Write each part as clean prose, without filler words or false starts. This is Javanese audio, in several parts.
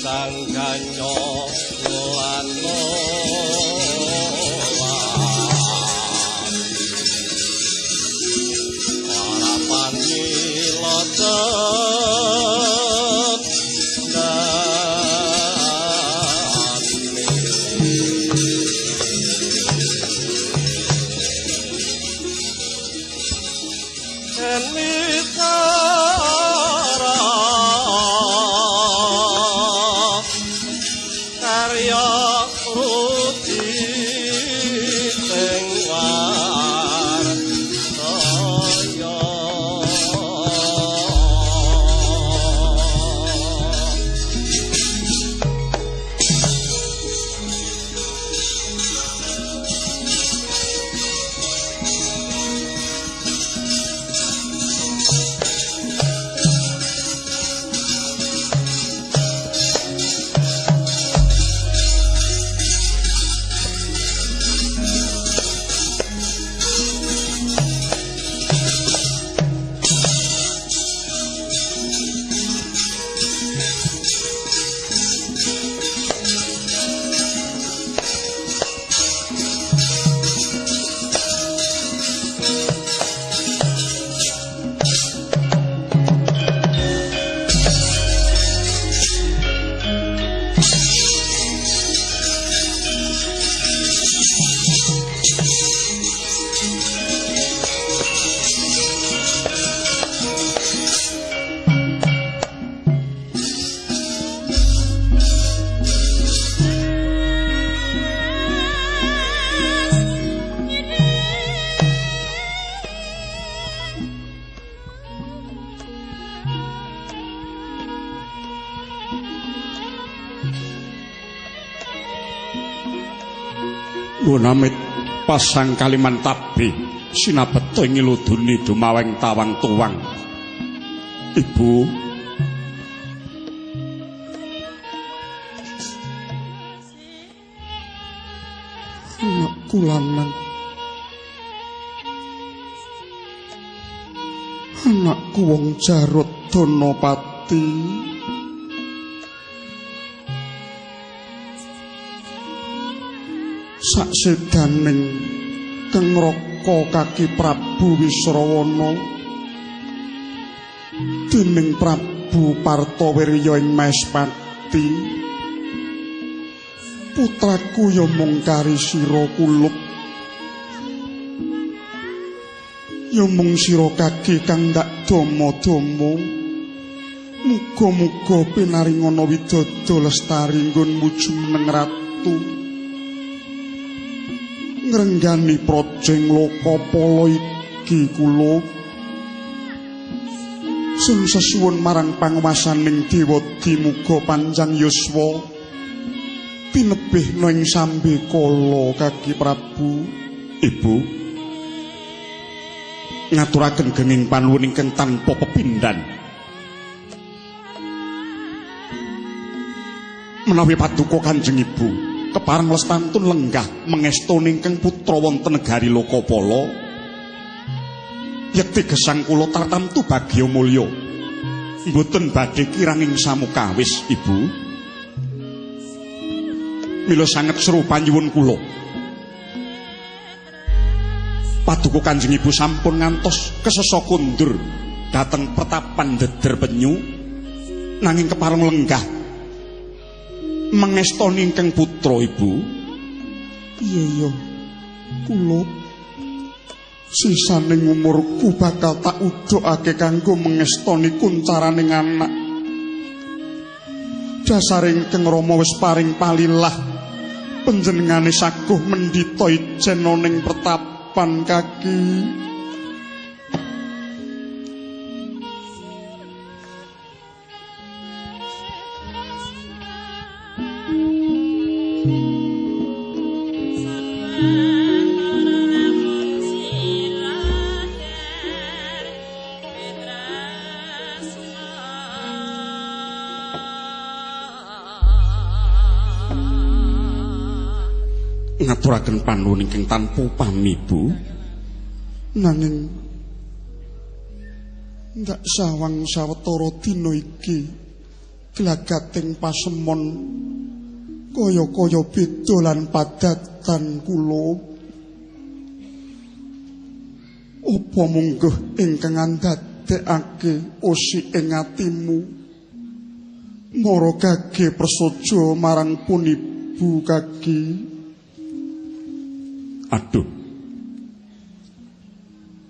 Sang ganyo lan ora panila Amit pasang kaliman tabi sinabeta ing ngluduni dumaweng tawang tuwang. Ibu, anakku lanang, anakku wong Jarot Danapati, saksedaning kang ngraka kaki Prabu Wisrawana dening Prabu Partawirya ing Maespati, putraku ya mung kari sira kulup, ya mung sira kaki kang ndak dama-dama. Muga-muga pinaringana widodo lestari nggonmu jumeneng ratu ngrenggani projeng Lokapala iki kula. Sun sesuwun marang panguwasaning Dewa Dimuga panjang yuswa tinebihna ing sambekala kaki Prabu. Ibu, ngaturaken genging panuwun ingkang tanpa pepindhan. Menawi paduka Kanjeng Ibu kepareng lestantun lenggah mengestoni ingkang putra wonten negari Lokapala, yekti gesang kula tartamtu bagya mulya mboten badhe kirang ing samukawis. Ibu, mila sanget seru panyuwun kula, paduka Kanjeng Ibu sampun ngantos kesesa kundur dhateng pertapan Deder Penyu, nanging kepareng lenggah mengestoni ingkang putra. Ibu, piye ya kula sisaning umurku bakal tak udhokake kanggo mengestoni kuncaraning anak. Dasare ingkang Rama wis paring palilah panjenengane saguh mendhita ijen ning pertapan kaki. Ngaturaken panuwun ingkang tanpa upami, Bu. Nanging ndak sawang sawetara dina iki Glagating pasemon kaya-kaya beda lan padatan kula. Apa mungguh ingkang andadekake usik ing atimu mara gage prasaja marang pun ibu kaki? Aduh.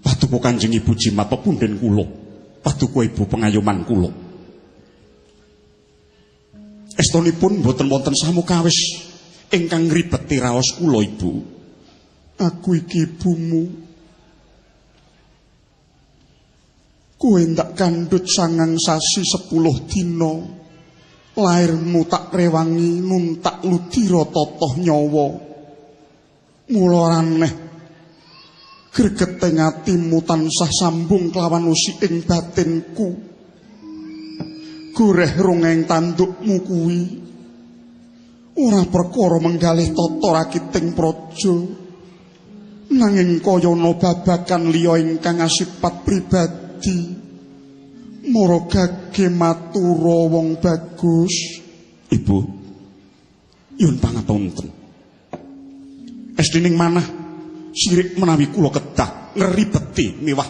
Paduka Kanjeng Ibu jimat pepunden kula, paduka ibu pengayoman kula. Estunipun mboten wonten samukawis ingkang ngribeti raos kula ibu. Aku iki ibumu. Kowe ndak kandhut 9 sasi 10 dina. Lairmu tak rewangi nuntak ludira totoh nyawa. Mula aneh gregeting atimu tansah sambung kelawan usiking batinku. Goreh rongeng tandukmu kuwi ora perkara menggalih tata rakiting praja, nanging kaya ana babagan liya ingkang asipat pribadi. Mara gage matura wong bagus. Ibu, nyuwun pangapunten. Estining manah sirik menawi kula kedah ngribeti miwah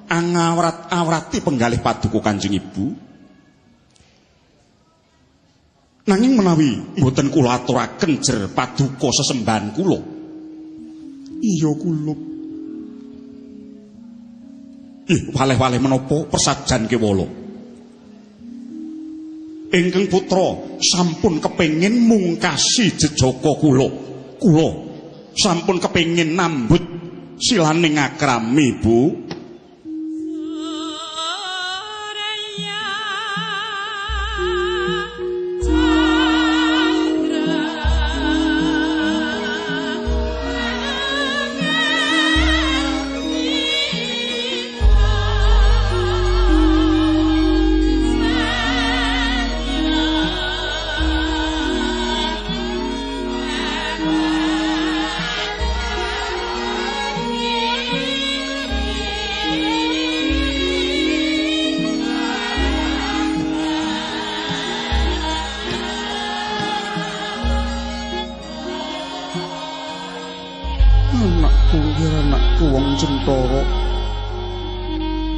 angawrat-awrati penggalih paduka Kanjeng Ibu. Nanging menawi mboten kula aturaken jer paduka sesembahan kula. Iya kula. Ih, waleh-waleh menapa persajan kewala. Ingkang putra sampun kepengin mungkasi jejaka kula. Kula sampun kepengin nambut silaning akrami, Bu.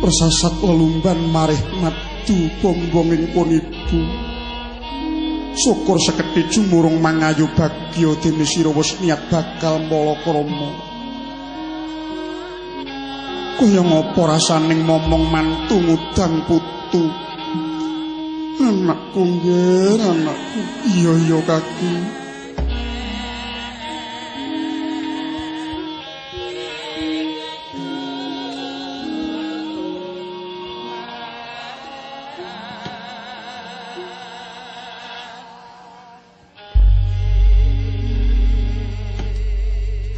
Persasat lelumban marih madu bombonging pun ibu. Syukur sekedhi jumurung mangayu bagya dene sira wis niat bakal malakrama. Kaya ngapa rasaning momong mantu ngudang putu. Anakku nggih, anakku. Iya iya kaki.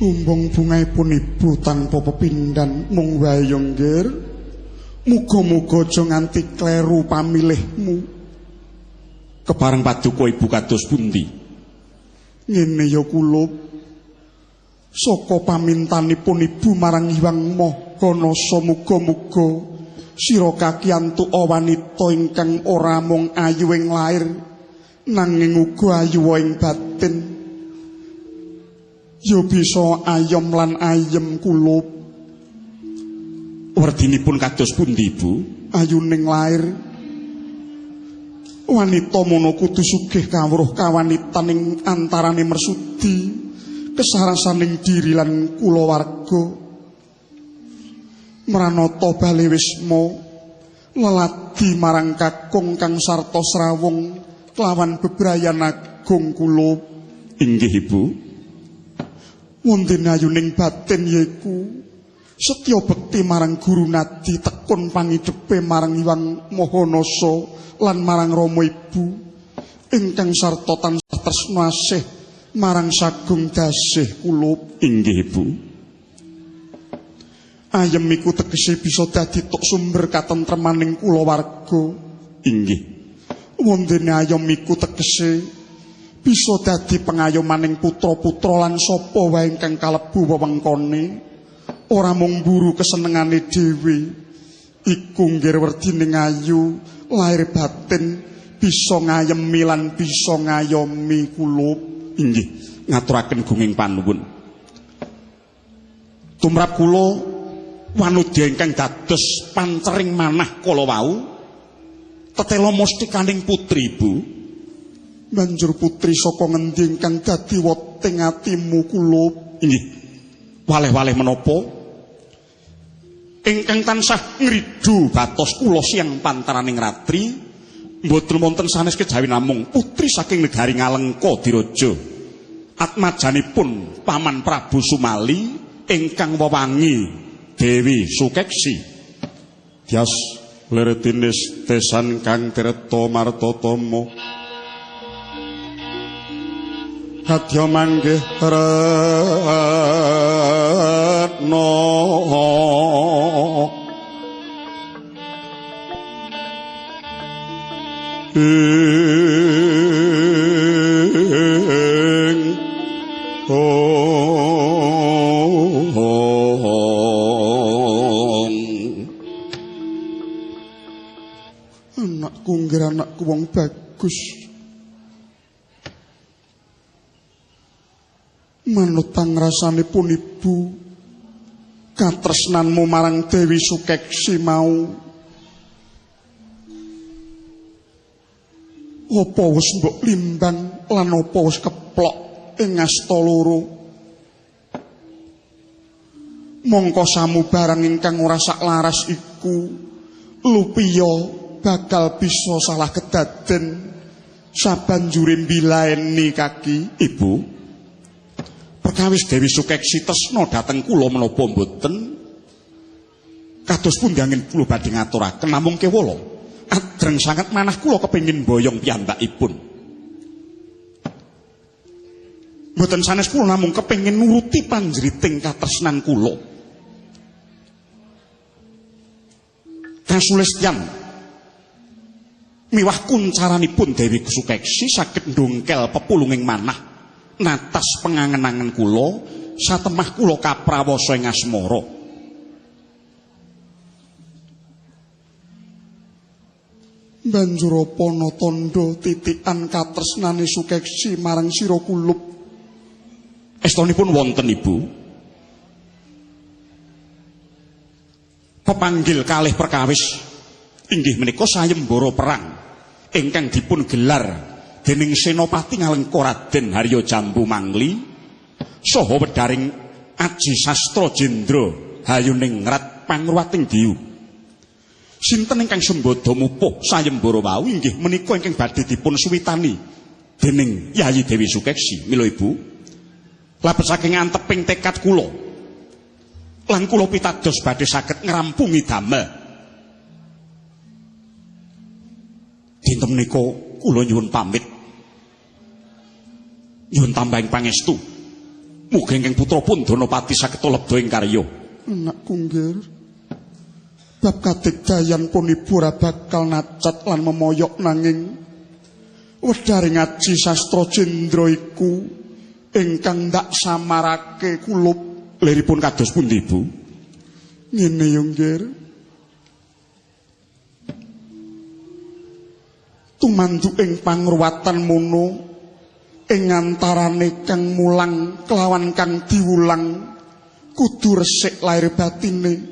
Bumbung bungaipun ibu tanpa pepindhan mung wae yo nggir. Muga-muga aja nganti kleru pamilihmu. Kepareng paduka ibu kados pundi? Ngene ya kulup. Saka pamintanipun ibu marang Hyang Maha muga-muga sira kakiyantuk wanita ingkang ora mung ayu ing lair nanging uga ayu ing batin. Ya bisa ayom lan ayem kulup. Werdinipun kados pundi, Ibu? Ayuning lair. Wanita mono kudu sugih kawruh kawanitan ing antarane mersudi, kesarasaning diri lan kulawarga. Mranata bale wisma leladi marang kakung kang sarta srawung kelawan bebrayan agung kulup. Inggih, Ibu. Wonten ayuning batin yaiku setya bekti marang guru nadi, tekun pangidepe marang Hyang Maha Nasa lan marang Rama Ibu ingkang sarta tansah tresna asih marang sagung dasih kulup. Inggih, Ibu. Ayem iku tegese bisa dadi tuk sumber katentremaning kulawarga. Inggih. Wondene ayem iku tegese bisa dadi pengayomaning putra-putra lan sapa wae ingkang kalebu wewengkone, ora mung mburu kesenengane dhewe. Iku nggir werdining ayu lahir batin bisa ngayemi lan bisa ngayomi kulup. Inggih, ngaturaken gunging panuwun. Tumrap kula wanudya ingkang dados pancering manah kala wau tetela mustikaning putri Ibu. Banjur putri saka ngendi ingkang dadi weting atimu kulup? Inggih, waleh-waleh menapa ingkang tansah ngridu batos kula siang pantaraning ratri mboten wonten sanes kejawi namung putri saking negari Ngalengka Diraja atmajanipun Paman Prabu Sumali ingkang wewangi Dewi Sukeksi. Tyas liretinis tesan kang tirta martatama hadya manggih retna ing anakku nggih anakku wong bagus manut pangrasanipun ibu katresnanmu marang Dewi Sukeksi mau apa wis mbok limbang lan apa wis keplok ing asta loro mongko samubarang ingkang ora saklaras iku lupiya bakal bisa salah kedaden sabanjure mbilaeni kaki ibu. Perkawis Dewi Sukeksi tresna dhateng kula menapa mboten kados pundi anggen kula badhe ngaturaken namung kewala adreng sanget manah kula kepengin boyong piyambakipun. Mboten sanes kula namung kepengin nuruti panjriting katresnan kula. Kasulestyan miwah kuncaranipun Dewi Sukeksi saged ndongkel pepulunging manah natas pengangen-angen kula satemah kula kaprawasa ing asmara. Banjur apa ana tandha titikan katresnane Sukeksi marang sira kulup? Estonipun wonten Ibu. Pepanggil kalih perkawis inggih menika sayembara perang ingkang dipun gelar dening Senopati Ngalengka Raden Harya Jambu Mangli saha wedaring Aji Sastra Jendra Hayuningrat Pangruwating Diyu. Sinten ingkang sembada mupuh sayembara wau inggih menika ingkang badhe dipun suwitani dening Yayi Dewi Sukeksi. Mila Ibu, labet saking anteping tekad kula lan kula pitados badhe saged ngrampungi damel. Dinten menika kula nyuwun pamit, nyuwun tambahing pangestu. Mugi ingkang putra pun Danapati saged lebda ing karya. Anakku nggih, bab kadigdayan pun ibu ora bakal nacat lan memoyok nanging wedharing Aji Sastra Jendra iku ingkang ndak samarake kulup. Liripun kados pundi Ibu? Ngene yo nggih, tumandu ing pangruwatan mono ing antarane kang mulang kelawan kang diwulang kudu resik lahir batine,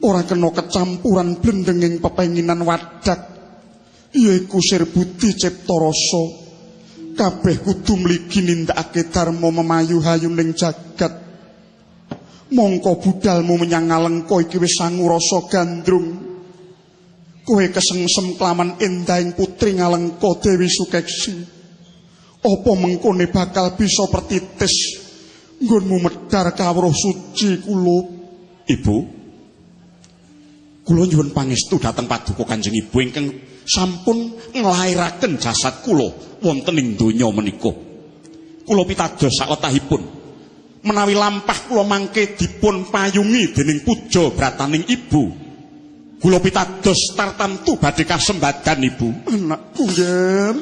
ora kena kecampuran blendenging pepenginan wadak yaiku sir budi cipta rasa. Kabeh kudu mligi nindakake dharma memayu hayuning jagat. Mongko budalmu menyang Ngalengka iki wis sangu rasa gandrung. Kowe kesengsem kelaman endahing putri Ngalengka Dewi Sukeksi. Apa mengkone bakal bisa pertitis nggonmu medhar kawruh suci kulup? Ibu, kula nyuwun pangestu dhateng paduka Kanjeng Ibu ingkang sampun nglairaken jasad kula wonten ing donya menika. Kula pitados sakwetahipun menawi lampah kula mangke dipun payungi dening puja brataning Ibu, kula pitados tartamtu badhe kasembadan Ibu. Anakku nggih,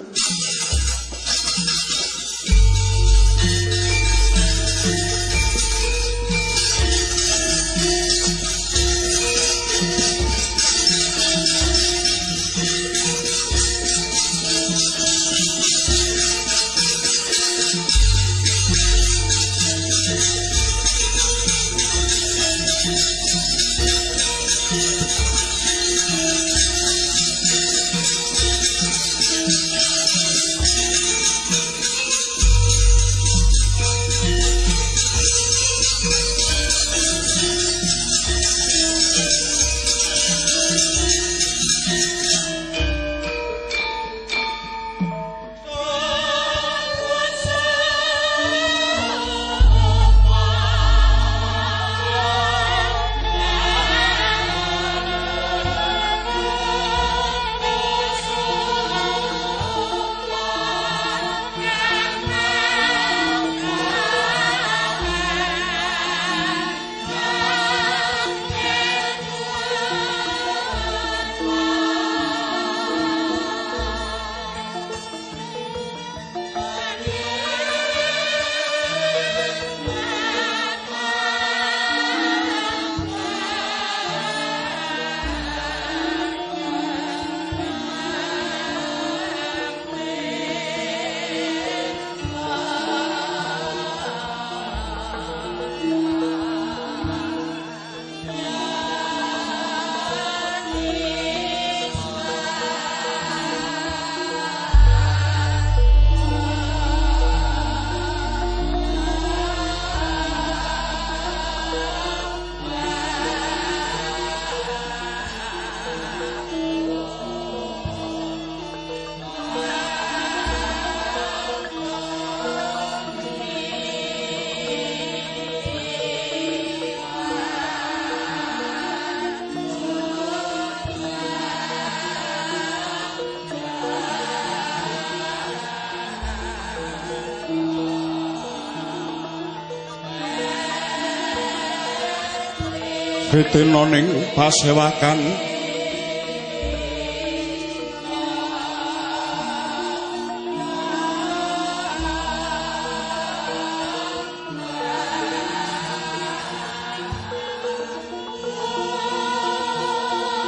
Getena ning pasewakan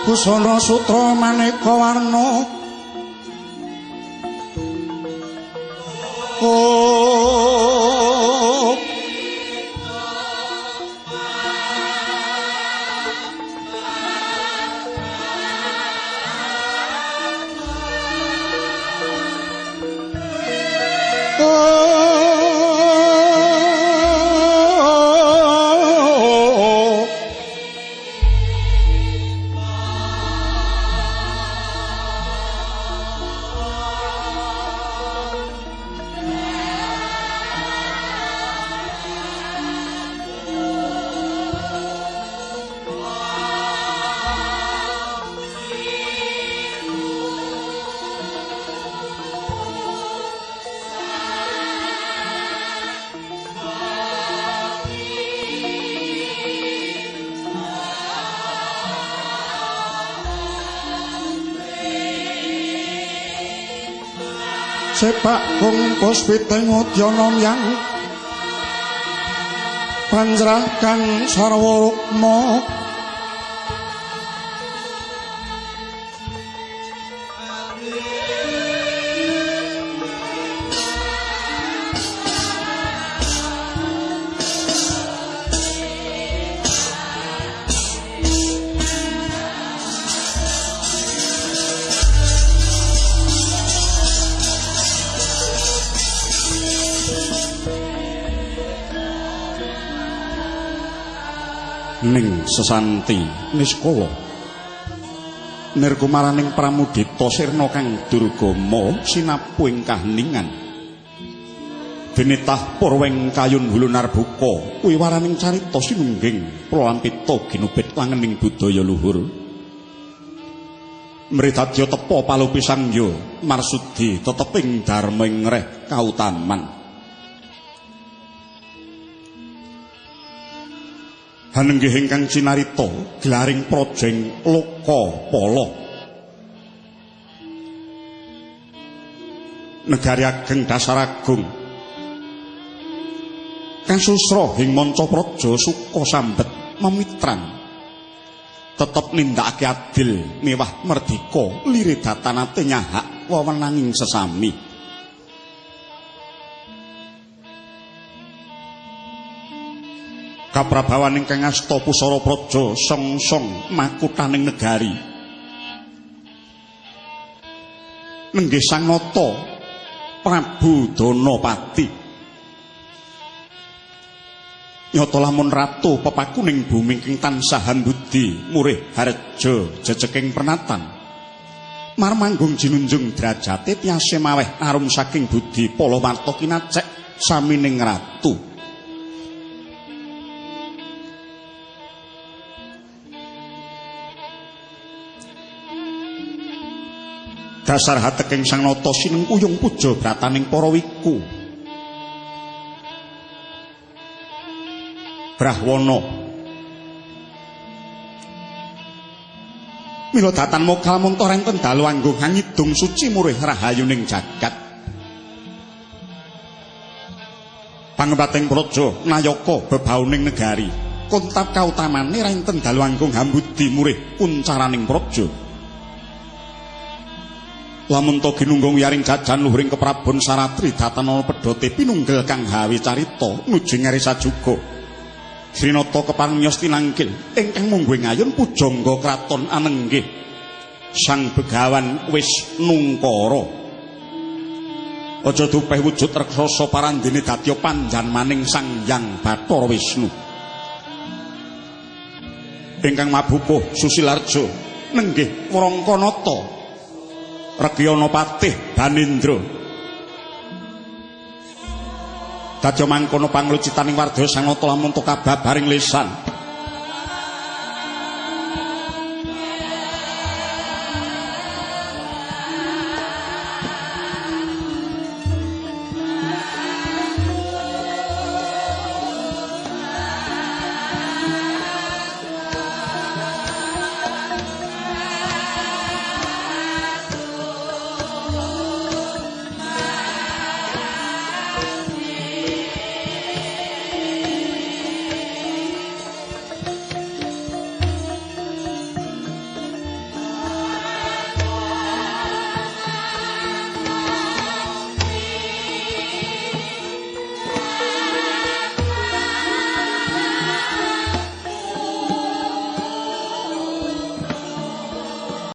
busana sutra maneka warna. Oh, sepak gong puspiteng udyana yang panjrah kang sarwa rukma. Ning sesanti niskala nirkumaraning pramudita sirna kang durgama sinapu ing kaheningan dene tah purweng kayun hulu narbuka wiwaraning carita sinungging pralampita ginubet langening budaya luhur mridadya tepa palupisangya marsudi teteping dharma ing ngreh kautaman. Hanenggih ingkang cinarita gelaring projeng Lokapala negari ageng dasar agung kang susra ing manca praja suka sambet memitran tetep nindakake adil miwah merdika lire datanate nyahak wewenanging sesami. Kaprabawan ingkang asta pusara praja songsong makuthaning negari nenggih Sang Nata Prabu Danapati nyata lamun ratu pepakuning bumi ingkang tansah hambudi murih harja jejeking pernatan marmanggung jinunjung drajate tiase maweh arum saking budi pala warta kinacek samining ratu. Dasar hateking Sang Nata sinengkuyung puja brataning para wiku Brahwana mila datan mokal munta renten dalu anggung hangidung suci murih rahayuning jagat pangembating praja nayaka bebauning negari kontap kautamane renten dalu anggung hambudi murih kuncaraning praja. Lamun ta ginunggung wiyaring jajan luhuring keprabon saratri datanana pedhote pinunggel kang hawi carita nuju ngeri sajuga Srinata kepareng miyos tinangkil ingkang mungguh ngayun pujangga kraton anenggih Sang Begawan wis nungkara aja dupeh wujud raksasa parandene dadya panjanmaning Sang Hyang Bathara Wisnu ingkang mabukuh Susilarja nenggih Wrangkanata Rekyana Patih Banindra dadya mangkono panglucitaning wardaya Sang Nata lamun ta kababaring lesan.